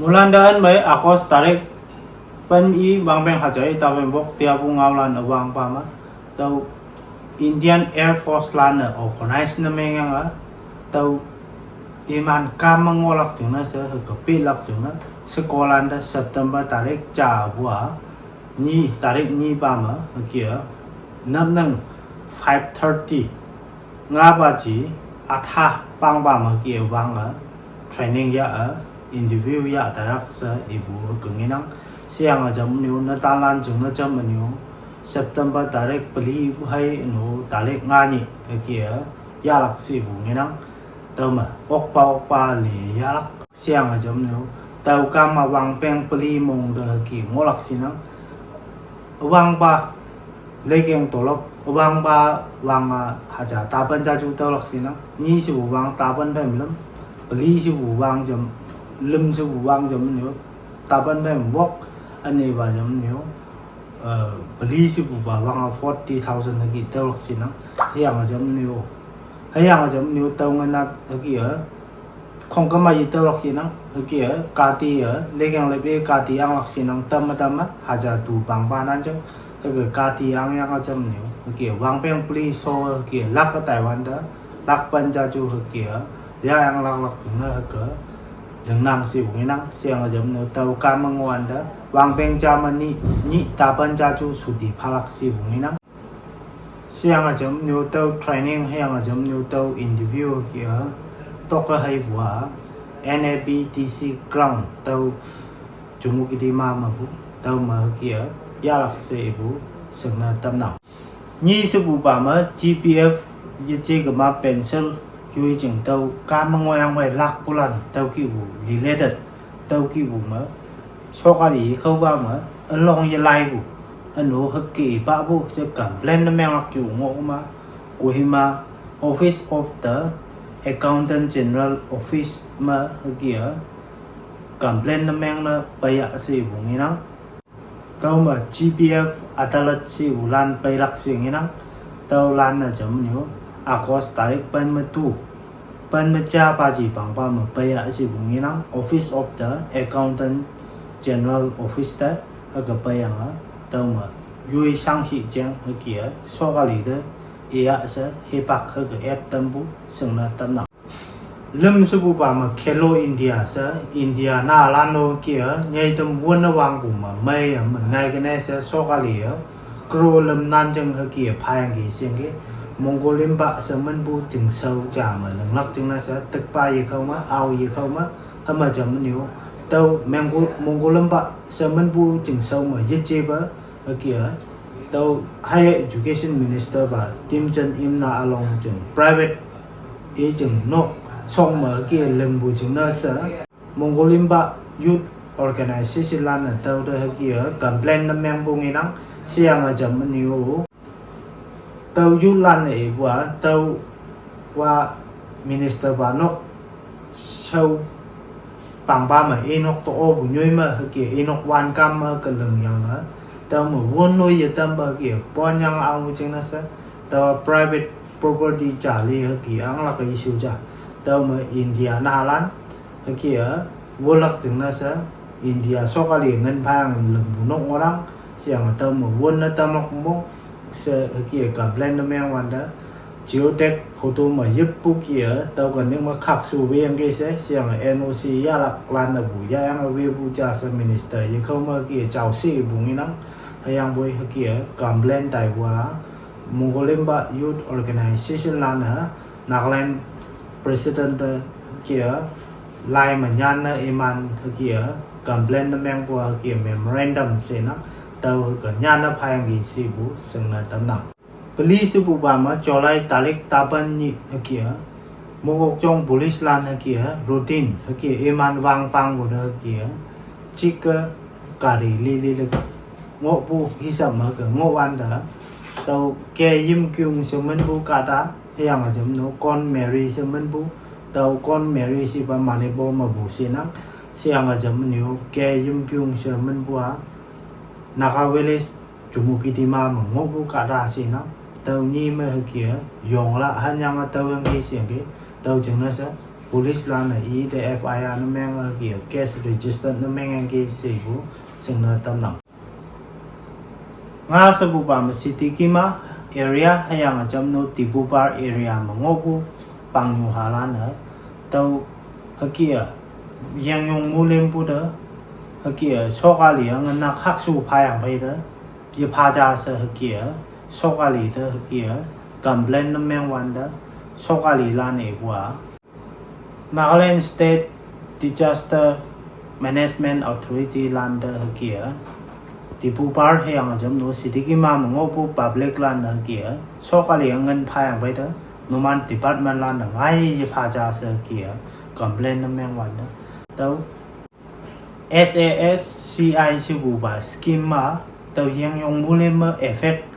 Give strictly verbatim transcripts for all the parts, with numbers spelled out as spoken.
Mulan dan bai August tarik pen i wangpeng haja i tawen wok tia bu ngaolan awang pa ma. Tau Indian Air Force lan ne organize ne meng yang a. Tau iman kam ngolak jeng na se, heke pilak jeng na. Sekolan da September tarik ja bua. Ni tarik ni ba ma, heke a. Nap nang five thirty. Nga ba ji, atha pang ba ma ki wang a, training ya a, interview ya tarak sa ibu kenginang, siang a jam niu, na talan jung na jam niu, September tarik peli bu hai nu, tarik nga ni, ki a, ya lak si bu nginang, tau ma, okpa okpa li ya lak, siang a jam niu, tau kam a wang peng peli mong da ki ngolak sinang, wang ba, Lekeng tolop, wang ba, wang a, haja tapan jaju tau lak sinang. Ni si bu wang tapan pem lem. Peli si bu wang jam, lem si bu wang jam niu. Tapan pem wok, ane ba jam niu. Eh, peli si bu ba wang a forty thousand lagi tau lak sinang. Hayang jam niu. Hayang jam niu tau nganat lagi a. Khong kama yi tau lak sinang, heke a, kati a, lekeng lebe kati ang lak sinang, tam tam a, haja tu pang pa nan jeng, heke kati ang yang a jam niu, heke wang peng pli so, heke lak a Taiwan da, lak pan jaju heke a, ya yang lak lak jeng na heke, leng nang si wong inang, siang a jam niu, tau kam a nguan da, wang peng jam a ni, ni ta pan jaju suti palak si wong inang. Siang a jam niu tau training, hayang a jam niu tau interview kia, tok a hai bua, N A B T C ground tau, jumu kiti ma ma bu, tau ma kia, ya lak se bu, seng na tam nau. Ni se bu ba ma, G P F, ye je ke ma pencil, yui jeng tau, ka ma ngoyang bai lak bulan, tau ki bu, related, tau ki bu ma, Sokali khau ba ma, along ye lai bu, ano hake ba bu, se kam plan na meng ak yu ngo ma, Kohima Office of the Accountant General Office ma hake a, kam plan na meng na paya se bu nginang. Tau ma G P F atalat se bu lan pailak se nginang. Tau lan na jam niu, August tarik pan ma tu. Pan ma cha pa ji pang pa ma paya si bu nginang, Office of the Accountant General Office ta, haka paya nga, tau ma, yui sang si jeng, haki a, sokali de, iya sa, hepak haka ep tambu, seng na tam na. Lem se bu pa ma Khelo India sa, India na lan lo kia, nyai tam wun na wang bu ma, mai a, ma ngai kene sa, sokali a, Kro lem nan jeng haki a, payang ki, siang ki, Monggo lim ba sa men bu jeng sau ja ma, leng lak jeng na sa, tek pa ye khau ma, au ye khau ma, hama jam niu, tau Monggo, Monggo lem ba, sa men bu jeng sau ma, ye je ba, haki a, tau Higher Education Minister ba, Tim Chen Im na along jeng, private, e jeng no, song ma, haki a, leng bu jeng na sa, Monggo lim ba, Youth Organization lan na tau da haki a, complain na meng bu nginang, siang a jam niu, Tau yu lan e bua, tau wa minister ba nok, sau pang ba ma e nok to o bu nyui ma haki e nok wan kam ma ka leng yang a. Tau ma won no ye tam ba haki e pon yang ang u jeng na sa. Tau private property ja li haki ang la ka issue ja. Tau ma India na lan haki a won lak jeng na sa. India sokali ngen payang lem bu nok ngorang, siang a tau ma won na tam nok mo, se haki a complain na meng wan da. Geotag photo ma yip pu ki a, tau ka ning ma khak su we yang ke se, siang a N O C ya lak lan na bu, ya yang a we bu ja se minister, ye khau ma ki a chau si bu nginang, hayang bui haki a complain tai wa, Monggo lim ba Youth Organization lan na, Nagaland President kia lai ma nyan na iman kia complain na meng bua kia memorandum se na tau ka nyan na payang ki si bu seng na tam nang. Peli si bu ba ma July talik taban ni kia Mokokchung police lan kia routine kia iman wang pang bu na kia chika kari li li le ngo bu hisam ma ka ngo wan da tau ke yim kyung se men bu ka da Hüyange jam nu Kon Mary she minpu, tüo Kon Mary shepa Manipur mepu shenang, sheyange jam nu K Yimkyung she minpu-a, Naga Village, Chümoukedima me ngohpu kahta shenang, tüo nyi me hüke-a, yongla hanyange tüoyangki sheyangki, tüo jingne she, police lan-e ite F I R ne menge hüke-a case register ne mengyangki shepu shingne tamnang. Nga shepupa me Sidigima area hüyange jamnu Diphupar area me ngohpu pangnyuhalan-e tüo hüke-a yengyong mulimpu te hüke-a sokali-a ngenak hakshu phayang phei te yepha ja she hüke-a sokali te hüke-a complain ne mengwante sokalilan-e ipu-a Nagaland State Disaster Management Authority lante hüke-a Diphupar hüyange jamnu Sidigima me ngohpu public lante hüke-a sokali-a ngen phayang phei te numan department lante ngai yepha ja she hüke-a complain ne mengwante tüo S A S C I shepupa scheme-a tüo yengyong mulim me effect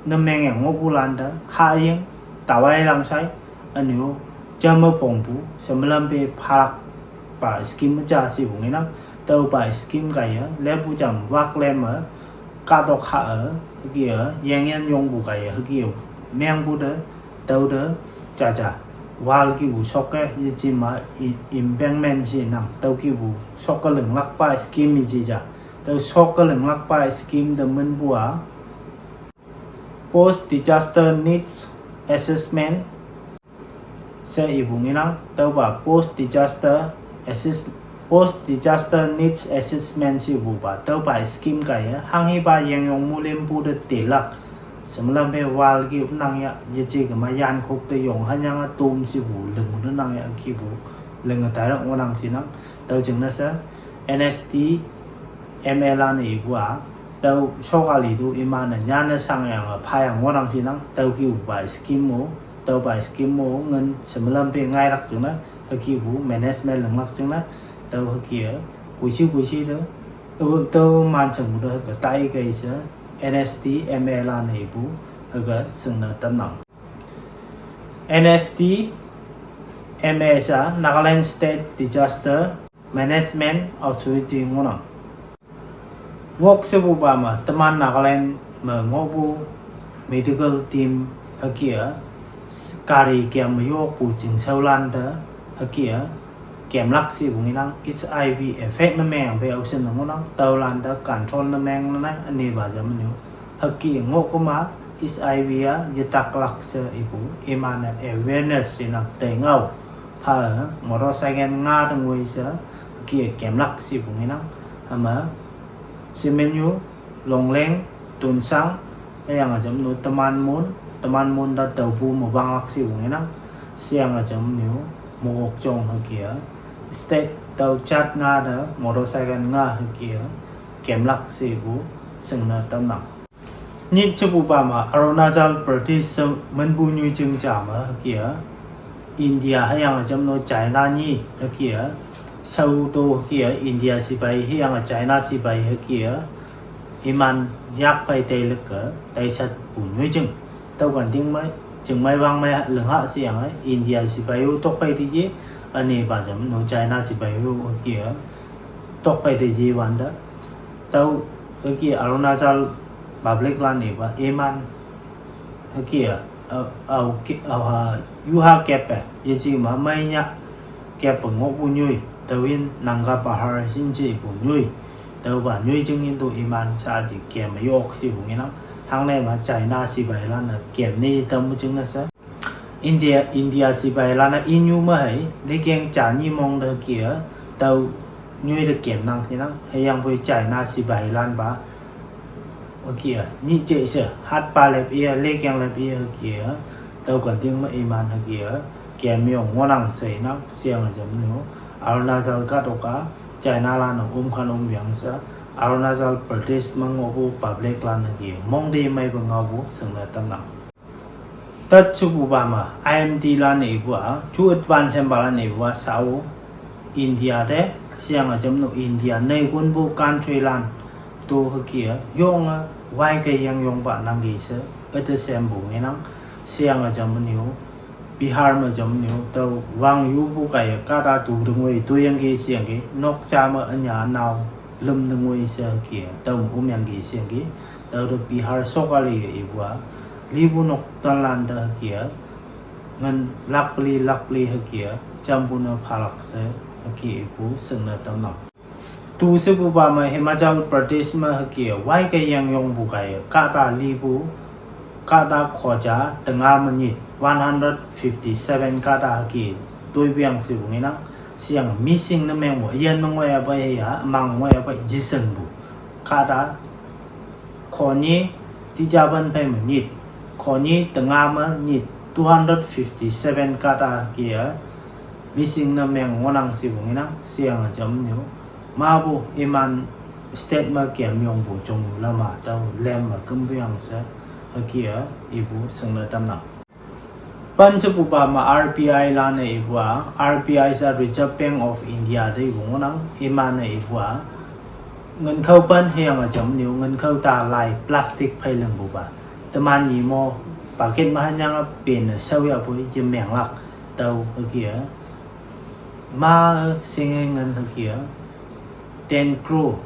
ne mengyang ngohpulante haying tawai langshai ünyu jamme pongpu shemelam pe phalakpa scheme ja shepu ngenang. Tüopa scheme kaiye lepu jam waklem-e kahtok ha-e hüke-a yengyan yongpu kaiye hüke-a mengpu te tüote jaja wall kipu shokke yejema i- embankment shenang tüo kipu shokke linglakpa scheme yeji ja. Tüo shokke linglakpa scheme te minpu-a post disaster needs assessment she ipu ngenang. Tüopa post disaster assess- post disaster needs assessment shepupa tüopa scheme kaiye hanghipa yengyong mulimpu te telak shemelam pe wall ki nang ya yeje kema yankhok te yong hanyange tom shepu lingu ne nang ya kipu linge tailak ngohnang shinang. Tüo jingne she N S D M A lan-e ipu-a tüo sokali tu iman-e nyanne shangyange phayang ngohnang shinang. Tüo kipupa scheme-o tüopa scheme-o ngen shemelam pe ngailak jingne hükepu management linglak jingne tüo hüke-a koishi koishi te tüo manchengpu te hüke taikei she N S D M A lan-e ipu hüke shingne tamnang. N S D M A sha Nagaland State Disaster Management Authority ngohnang. Wok shepupa me teman Nagaland me ngohpu medical team hüke-a gari kem me yokpu chingshao lante hüke-a kemlak shepu ngenang. H I V effect ne meng pe aoshin ne ngohnang. Tüolante control ne meng ne ünepa jamnyu hüke ngoh kema H I V-a yetaklak she ipu iman-e awareness shenang tei ngao pha-e motorcycle nga te ngoi she hüke kemlak shepu ngenang. Hüme shemenyu Longleng, Tuensang hüyange jamnu teman mon, teman mon te tüopu me wanglak shepu ngenang. Sheyange jamnyu Mokokchung hüke-a state tüo jat nga te motorcycle nga hüke-a kemlak shepu shingne tamnang. Nyit shepupa me Arunachal Pradesh she minpu nyoijing ja me hüke-a India hüyange jamnu China nyi hüke-a shao to hüke-a India sipai hüyange China sipai hüke-a iman yakphei teilükke taishatpu nyoijing. Tüokan tingmei jingmei wangmei lingha sheyange India sipai-o tokphei teji, ünepa jamnu China sipai-o hüke-a tokphei teji wante tüo hüke Arunachal public lan-e ipa iman hüke-a ao ke- aoha yuha keppe yeje ma meinya keppe ngohpu nyoi tüoyin Nanga Pahar hinshepu nyoi tüopa nyoijing yin to iman sha ji kem yok shepu ngenang. Hangne ma China sipailan-e kem ne tampu jingne she India India sipailan-e inyu me hei likeng ja nyi mong te hüke-a tüo nyoi te kemnang shenang. Hüyangpoi China sipailan pa hüke-a nyih je she hatpa lep i-a likeng lep i-a hüke-a tüokan tingme iman hüke-a kem yong ngohnang shenang. Sheyange jamnyu Arunachal kahtok-a China lan-e omkhan omyang she Arunachal Pradesh me ngohpu public lan hüke mong te meipu ngaopu shingne tamnang. Tat shepupa me I M D lan-e ipu-a ju advance sempa lan-e ipu-a shao India te sheyange jamnu India neikonpu country lan to hüke-a yonge waike yangyongpa nangki she üte sempu ngenang. Sheyange jamnyu Bihar me jamnyu tüo wangyupu kaiye kahta tu te ngoi toiyangki sheyangki nok ja me ünya nao lüm te ngoi she hüke-a tüo omyangki sheyangki. Tüote Bihar sokali-e ipu-a lipu nok tanlan te hüke-a ngen lakpeli lakpeli hüke-a jampu ne phalak she hüke ipu shingne tamnang. Tu shepupa me Himachal Pradesh me hüke wai ke yang yongpu kaiye kahta lipu, kahta khoja tenga me nyit one hundred fifty seven kahta hüke toipu yang shepu ngenang. Sheyang missing ne mengpu üyin me ngoiya pei ya, mang ngoiya pei yeshingpu kahta khonyi, tijapan phei me nyit, khonyi tenga me nyit two hundred fifty seven kahta hüke-a missing ne meng ngohnang shepu ngenang. Sheyange jamnyu mapu iman state me kem yongpu jongyu lama tüo lem me kümpu yang she hüke-a ipu shingne tamnang. Pen shepupa me R B I lan-e ipu-a, R B I she Reserve Bank of India te ipu ngohnang, iman-e ipu-a nginkhao pen hüyange jamnyu nginkhao ta lai plastic phei lingpupa, teman nyi mo packet me hanyange penne shaoyapoi yemenglak tüo hüke-a ma shinge ngan hüke-a ten crore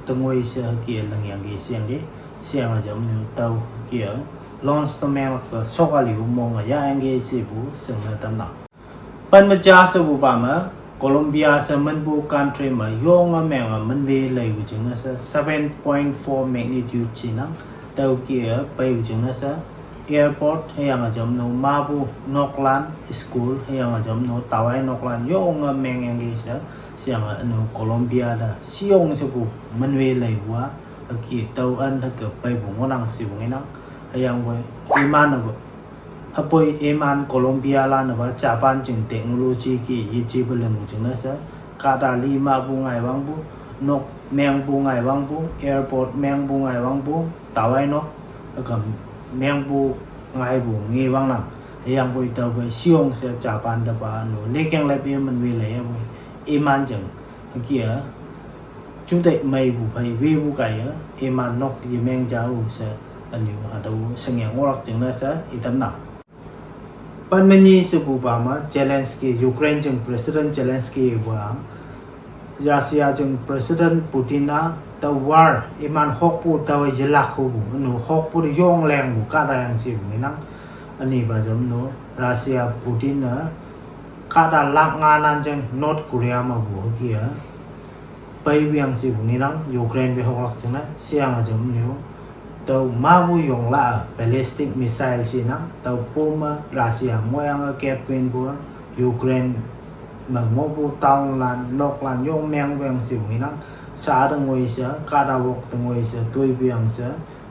tengoi she hüke-a lingyangki sheyangki. Sheyange jamnyu tüo hüke-a launch ne menglak te shokali-o monge yahyangki shepu shingne tamnang. Pen me ja shepupa me Colombia she minpu country me yonge menge minwe leipu jingne she seven point four magnitude shinang. Tüoke-a peipu jingne she airport hüyange jamno mapu noklan, school hüyange jamno tawai noklan yonge mengyangki she. Sheyange ünu Colombia te sheyong shepu minwe leipu-a hüke tüo an hüke peipu ngohnang shepu ngenang. Hüyangpoi iman-e hüpoi iman Colombia lan-e pa Japan jing technology ke yejepe lingpu jingne she kahta li mahpu ngai wangpu, nok mengpu ngai wangpu, airport mengpu ngai wangpu, tawai nok üke mengpu ngaipu nge wangnang. Hüyangpoi tüope sheyong she Japan te pa ünu lekeng lepe minwe leiyapoi iman jing hüke-a juteih meipu phei wepu kaiye iman nok yemeng ja-o she ünyu hatüo shingyang ngohlak jingne she itamnang. Pen me nyi shepupa me Zelensky, Ukraine jing President Zelensky ipu-a Russia jing President Putin-a tüo war iman hokpu taowe yelak hupu, ünu hokpu te yong lengpu kahta yang shepu ngenang. Ünipa jamno Russia Putin-e kahta lak nganan jing North Korea mepu hüke-a peipu yang shepu ngenang, Ukraine pe hoklak jingne. Sheyange jamnyu tüo mapu yongla-a ballistic missile shinang, tüopu me Russia ngohyange kep winpu Ukraine me ngohpu town lan, noklan yong mengpu yang shepu ngenang. Sha te ngoi she, kahta wok te ngoi she toipu yang she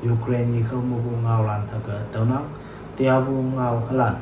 Ukraine yikhao mepu ngaolan hüke tüonang. Teapu ngao hülan